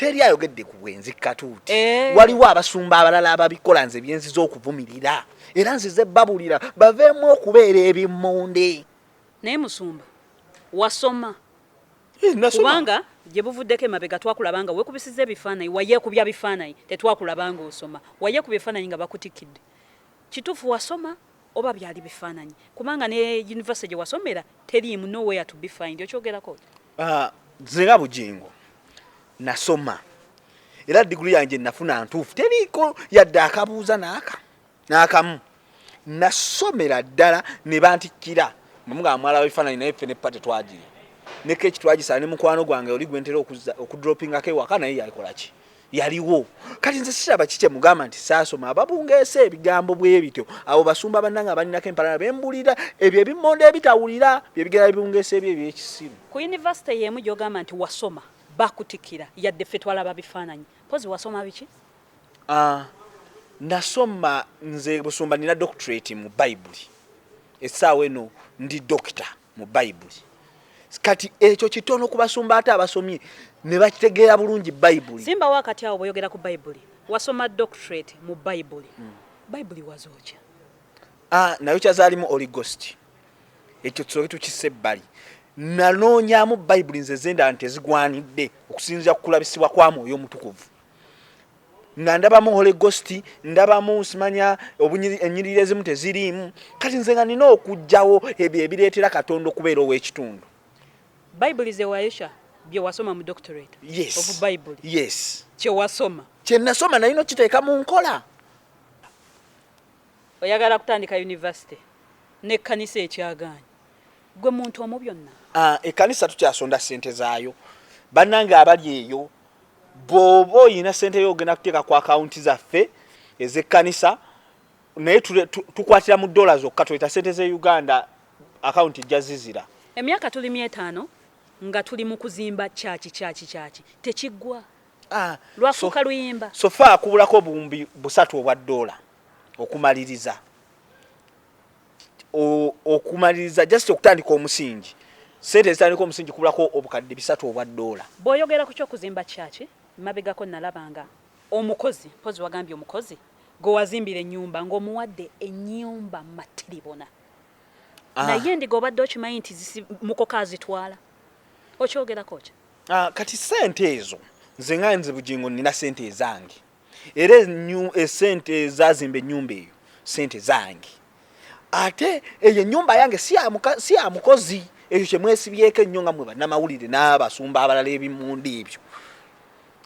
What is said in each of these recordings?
Teri ayogedde ku bwenzi katuuti. Waliwo abasumba abalala ababikola, nze byenziza okuvumirira, era nzize babulira baveemu okubeera ebimmonde. Naye musumba, wasoma? Nasoma. Kubanga gye buvuddeko emabega twakulaba nga weekubisiza ebifaananyi, wayeekubya bifaananyi, tetwakulaba nga osoma, wayeekubya ebifaananyi nga bakutikkidde. Kituufu wasoma oba byali bifaananyi? Kubanga ne university gye wasomera teriimu, nowhere to be find. Okyogerako? Ah, nze nga Bugingo nasoma, era diguli yange nafuna ntuufu, teriiko yadde akabuuza naaka n'akamu. Nasomera ddala ne bantikkira mugamba mwalaba bifaananyi, naye ffe ne party twagirya ne keeki twagisala ne mukwano gwange oli gwentera okudropingako ewaka, naye yakola ki? Yaliwo. Kati nze siraba ki kyemugamba nti saasoma. Ababungeesa ebigambo bwe bityo, abo basumba bannange abalinako empalana bembulira ebyo ebimmonde ebitawulira byebigenda bibungeesa ebyo ebyekisiru. Ku university y'emu gy'ogamba nti wasoma, bakutikkira, yadde ffe twalaba bifaananyi, pozi wasoma biki? Ah, nasoma, nze busumba nina doctorate mu Bayibuli. Essaawa eno ndi dokita mu Bayibuli. Kati ekyo kitono ku basumba ate abasomye ne bakitegeera bulungi Bayibuli. Simbawo akati awo. Bw'oyogera ku Bayibuli, wasoma doctorate mu Bayibuli, Bayibuli wazookya? Ah, nayo kyazaalimu Holy Ghost. Ekyo tusooke tukisse ebbali. Nanoonyamu Bayibuli nze zendala nti ezigwanidde okusinziira ku kulabisibwa kwa Mwoyo Omutukuvu, nga ndabamu Holy Ghost, ndabamu simanya ennyiriri ezimu teziriimu. Kati nze nga nina okugjawo ebyo ebireetera Katonda okubeera ow'ekitundu. Bayibuli ze wayosha bye wasoma mu doctorate Yes. of Bayibuli? Yes. Kye wasoma? Kye nasoma nalina okiteeka mu nkola. Oyagala kutandika university n'ekkanisa ekyagaanyi, gwe muntu omu byonna? Ah, ekkanisa tukyasonda ssente zaayo. Bannange abali eyo, bw'oba oyina ssente yo ogenda kuteeka ku akawunti zaffe ez'ekkanisa, naye tukwatira mu dola zokka, toyita ssente z'e Uganda, akawunti ejja zizira. Emyaka tuli myetaano nga tuli mu kuzimba kyaki kyaki kyaki, tekiggwa. Ah, lwafuuka luyimba. So far kubulako 3000 obwa dola okumaliriza, okumaliriza just okutandika omusingi, sente ezitandika omusingi, kubulako 3000 obwa dola. Bw'oyogera ku kyokuzimba kyaki, mabegako nalabanga omukozi, mpozi wagambye omukozi gwe wazimbira ennyumba ng'omuwadde ennyumba matiribona. Ah. Naye endiga obadde okimanyi nti mukoka azitwala? Okyogerako ki? Ah, kati sente ezo, nze nga nze Bugingo nina sente ezange, era esente ezazimba ennyumba eyo sente zange, ate eyo ennyumba yange si ya mukozi. Ekyo kyemwesibyeko ennyo nga mwe bannamawulire n'abasumba abalala ebimmonde ebyo.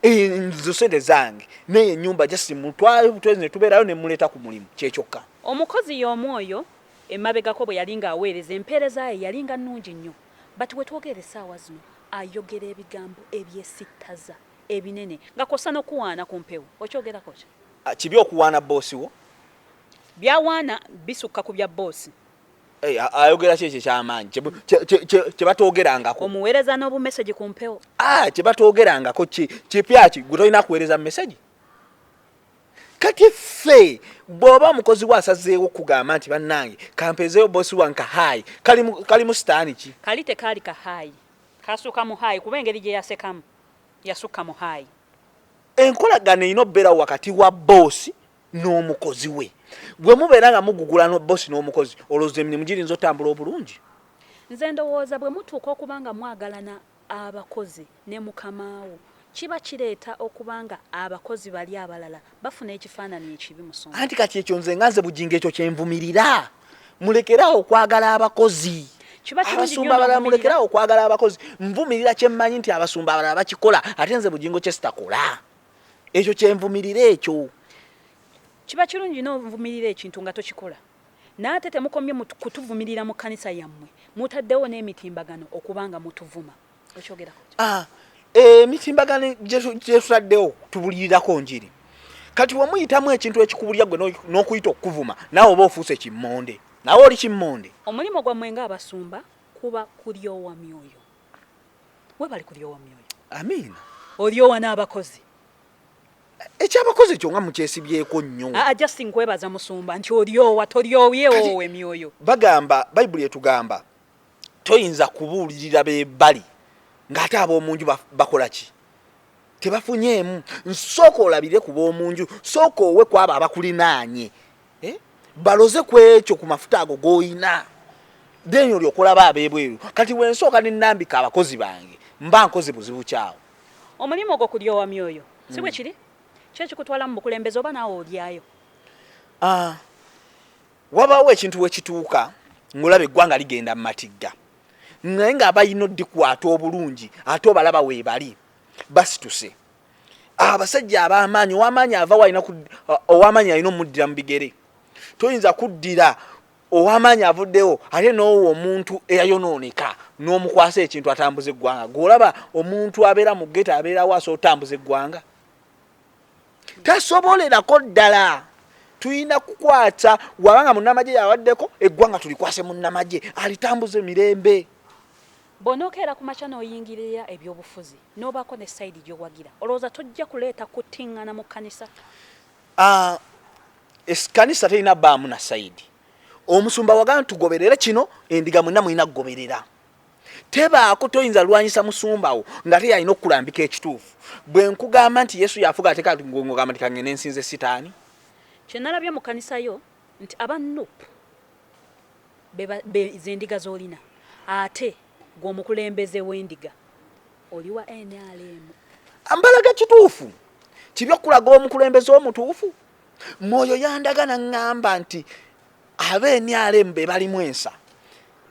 Ezo sente zange, neyo ennyumba just mutwale butwezi ne tubeerayo ne muleeta ku mulimu, kyekyokka. Omukozi y'omu oyo emabegako bwe yali ng'aweereza, empeereza ye yali nga nnungi nnyo, but we twogera essaawa zino ayogera ebigambo ebyesittaza ebinene nga kwossa n'okuwaana ku mpewo. Okyogerako ki? Ah, kibi okuwaana boosi wo? Byawaana bisukka ku bya boosi. Eh, ayogera ki ekyo ekyamaanyi kye batoogerangako? Omuweereza n'obumesegi ku mpewo. Ah, kye batoogerangako ki kipya ki? Gwe tolina kuweereza mesegi. Kati ffe bw'oba omukozi we asazeewo okugamba nti bannange kampeezeeyo boosi wange kahaayi, kalimu sitaani ki? Kali tekaali kahaayi, kasuka mu haayi, kuba engeri gye yasekamu yasukka mu haayi. Enkolagano erina okubeerawo wakati wa boosi n'omukozi we. Bwe mubeera nga mugugula no boosi n'omukozi, olowooza emirimu girinza otambula obulungi? Nze ndowooza bwe mutuuka okuba nga mwagalana abakozi ne mukamaawo, kiba kireeta okuba nga abakozi bali abalala bafuna ekifaananyi ekibi, musumba. Anti kati ekyo nze nga nze Bugingo ekyo kyenvumirira. Mulekeraawo okwagala abakozi. Kiba kirungi nnyo Abasumba abalala n'ovumirira. Mulekeraawo okwagala abakozi. Nvumirira kyemmanyi nti abasumba abalala bakikola, ate nze Bugingo kye sitakola. Ekyo kyenvumirira ekyo. Kiba kirungi n'ovumirira ekintu nga tokikola. Naye ate temukomye mu kutuvumirira mu kkanisa yammwe, mutaddewo n'emitimbagano okuba nga mutuvuma. Okyogerako ki? Ah, emitimbagano gye tutaddewo tubulirirako njiri. Kati wemuyitamu ekintu ekikubulira gwe n'okuyita okukuvuma, naawe oba ofuuse kimmonde, naawe oli kimmonde. Omulimu gwammwe ng'abasumba kuba kulyowa myoyo. Webale kulyowa myoyo. Amiina. Olyowa n'abakozi. Ekyabakozi ekyo nga mukyesibyeko nnyo. Aa, just nkwebaza musumba nti olyowa, tolyoyewowa emyoyo. Bagamba, Bayibuli etugamba toyinza kubuulirira bebali ng'ate ab'omunju bakola ki? Tebafunyeemu. Nsooka olabire ku b'omunju, sooka owe ku abo abakulinaanye, eh? Baloze ku ekyo, ku mafuta ago g'oyina, then olyoka olaba ab'ebweru. Kati wensooka nenambika abakozi bange, mba nkoze buzibu kyawo. Omulimu ogwo kulyowa myoyo, si bwe kiri? Ki ekikutwala mu bukulembeze, oba naawe olyayo? Ah, wabaawo ekintu wekituuka ng'olaba eggwanga ligenda mu matigga, naye nga balina oddikwata obulungi, ate obalaba weebali basituse abasajja ab'amaanyi. Ow'amaanyi ava walina, ow'amaanyi alina omuddira mu bigere. Toyinza kuddira ow'amaanyi avuddewo ate n'owa omuntu eyayonooneka n'omukwasa ekintu atambuza eggwanga. Gw'olaba omuntu abeera mu ghetto, abeerawo asobola otambuza eggwanga? Tasobolerako ddala. Tulina kukwata wabanga munnamagye yawaddeko eggwanga, tulikwase munnamagye alitambuza emirembe. Bw'onookeera ku makya n'oyingirira ebyobufuzi n'obaako ne side gy'owagira, olowooza tojja kuleeta kutiŋŋana mu kkanisa? Ah, ekkanisa terina baamu na side. Omusumba wagamba tugoberere kino, endiga mwenna mulina kugoberera. Tebaako, toyinza lwanyisa musumba wo nga te yalina okukulambika ekituufu. Bwe nkugamba nti Yesu yafuga, ate ngogamba nti kangende nsinze sitaani. Kye nalabye mu kkanisa yo nti aba NUP zendiga z'olina, ate gwe omukulembeze w'endiga oli wa NRM. Mbalaga kituufu kibi okulaga omukulembeze omutuufu. Mwoyo yandaga naŋŋamba nti aba NRM be balimu ensa.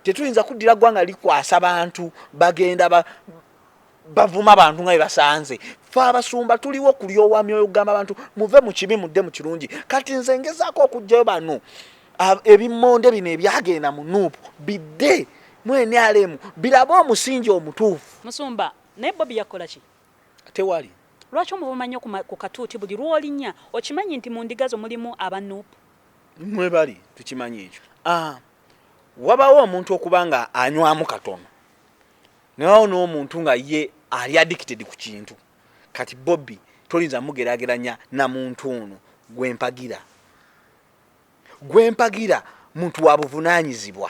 Tetuyinza kuddira ggwanga likwasa bantu bagenda bavuma bantu nga bebasanze. Fe abasumba tuliwo kulyowa myoyo, kugamba abantu muve mu kibi mudde mu kirungi. Kati nze ngezaako okuggyayo bano ebimmonde bino ebyagenda mu NUP bidde mu NRM birabe omusingi omutuufu. Musumba, naye Bobi yakola ki? Tewali. Lwaki omuvuma nnyo ku katuuti buli lw'olinnya? Okimanyi nti mu ndiga zo mulimu aba NUP? Mwebali, tukimanyi ekyo. Ah, wabawo omuntu okuba nga anywamu katono, newawo n'omuntu nga ye ali addicted ku kintu. Kati Bobi toyinza mugerageranya na muntu ono gwempagira. Gwempagira muntu wa buvunaanyizibwa,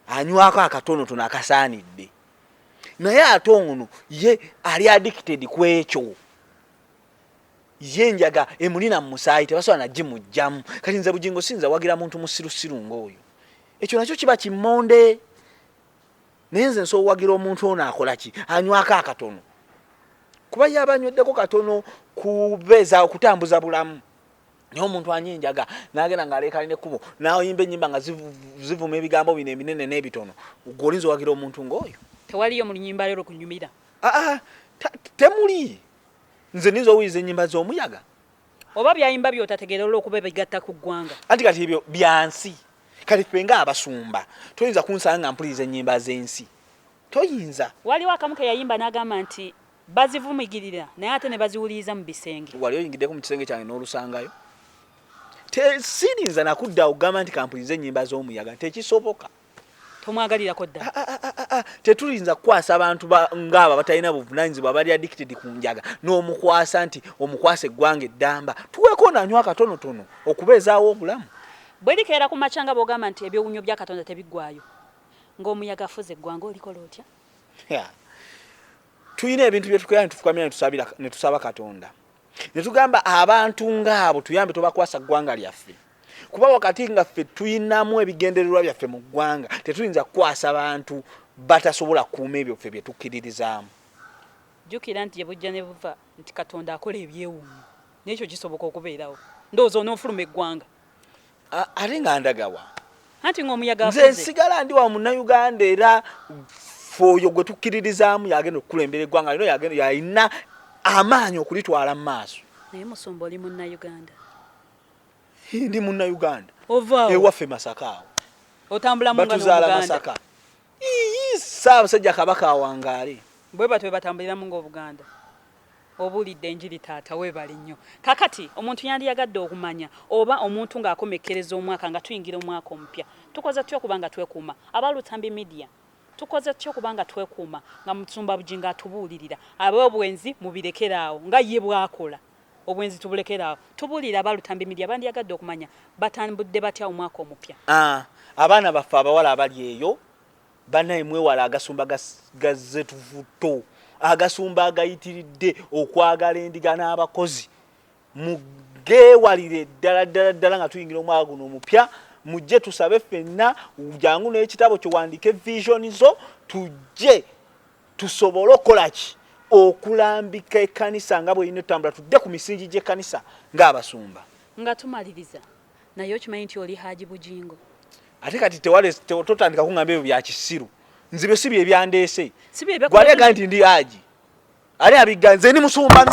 anywako akatonotono akasaanidde, naye ate ono ye ali addicted ku ekyo. Ye enjaga emulina mu musaayi, tebasobola nagimugjamu. Kati nze Bugingo siyinza wagira muntu musirusiru ng'oyo, ekyo nakyo kiba kimmonde. Naye nze nsobola wagira omuntu ono akola ki, anywako akatono, kuba ye aba anyweddeko katono kubeeza okutambuza bulamu. Naye omuntu anywa enjaga n'agenda ng'aleekaana ekkubo n'ayimba ennyimba nga zivuma ebigambo bino ebinene n'ebitono, gwe olinza owagira omuntu ng'oyo? Tewaliyo mu lunyimba lwe lukunyumira? Aa, temuli. Nze ninza owuliriza ennyimba z'omuyaga. Oba byayimba by'otategeera olw'okuba bigatta ku ggwanga? Anti kati ebyo byansi. Kati ffe ng'abasumba toyinza kunsanga nga mpuliriza ennyimba z'ensi, toyinza. Waliwo akamu ke yayimba n'agamba nti bazivumigirira naye ate ne baziwuliriza mu bisenge. Wali oyingiddeko mu kisenge kyange n'olusangayo? Siyinza nakudda okugamba nti kampulirize ennyimba z'omuyaga, tekisoboka. Tomwagalirako ddala? Tetuyinza kukwasa abantu ngaabo abatalina buvunaanyizibwa, abali addicted ku njaga, n'omukwasa nti omukwasa eggwanga eddamba. Tuweeko nanywa akatonotono okubeezaawo obulamu. Bwe likeera ku makya nga bw'ogamba nti ebyewuunyo bya Katonda tebiggwaayo, ng'omuyaga afuze eggwanga, olikola otya? Tulina ebintu bye tukola ne tufukamira ne tusaba Katonda ne tugamba abantu ngaabo tuyambe tobakwasa ggwanga lyaffe, kuba wakati nga ffe tuyinamu ebigendererwa byaffe mu ggwanga, tetuyinza kukwasa bantu batasobola kukuuma ebyo ffe bye tukkiririzaamu. Jjukira nti gye bujja ne buva nti Katonda akola ebyewuunyo, n'ekyo kisoboka okubeerawo. Ndowooza onoofuluma eggwanga. Ate nga ndagawa? Anti ng'omuyaga nze nsigala ndi wa Munnayuganda, era ffe oyo gwe tukkiririzaamu yagenda okukulembera eggwanga lino, yalina amaanyi okulitwala mu maaso. Naye musumba, oli Munnayuganda? Ndi Munnayuganda. Ovaawo? Ewaffe Masaka awo. Otambulamu nga batuzaala Masaka. Ssaabasajja Kabaka awangaale. Bwe batyo bwe batambuliramu ng'Obuganda. Obuulidde enjiri taata, weebale nnyo. Kakati omuntu yandiyagadde okumanya oba omuntu ng'akomekkereza omwaka, nga tuyingira omwaka omupya, tukoze tutya okuba nga twekuuma? Aba Lutambi Media, tukoze tutya okuba nga twekuuma nga Musumba Bugingo atubuulirira? Ab'obwenzi mubirekere awo nga ye bw'akola. Obwenzi tubulekere awo. Tubuulire, aba Lutambi Media bandiyagadde okumanya batambudde batya omwaka omupya. Ah, abaana baffe abawala abali eyo, bannaye mwewala agasumba gazetuvuto. Agasumba agayitiridde okwagala endiga n'abakozi mugeewalire ddala ddala ddala. Nga tuyingira omwaka guno omupya, mujje tusabe ffenna. Jangu n'ekitabo kyowandiike vision zo, tujje tusobole okukola ki? Okulambika ekkanisa nga bwerina otambula, tudde ku misingi gy'ekkanisa ng'abasumba. Nga tumaliriza, naye okimanyi nti oli Haji Bujingo? Ate kati totandika kuŋŋamba ebyo bya kisiru. Nzibe si bye byandeese. Gwali aga nti ndi Haji, ali abigga. Nze ndi musumba.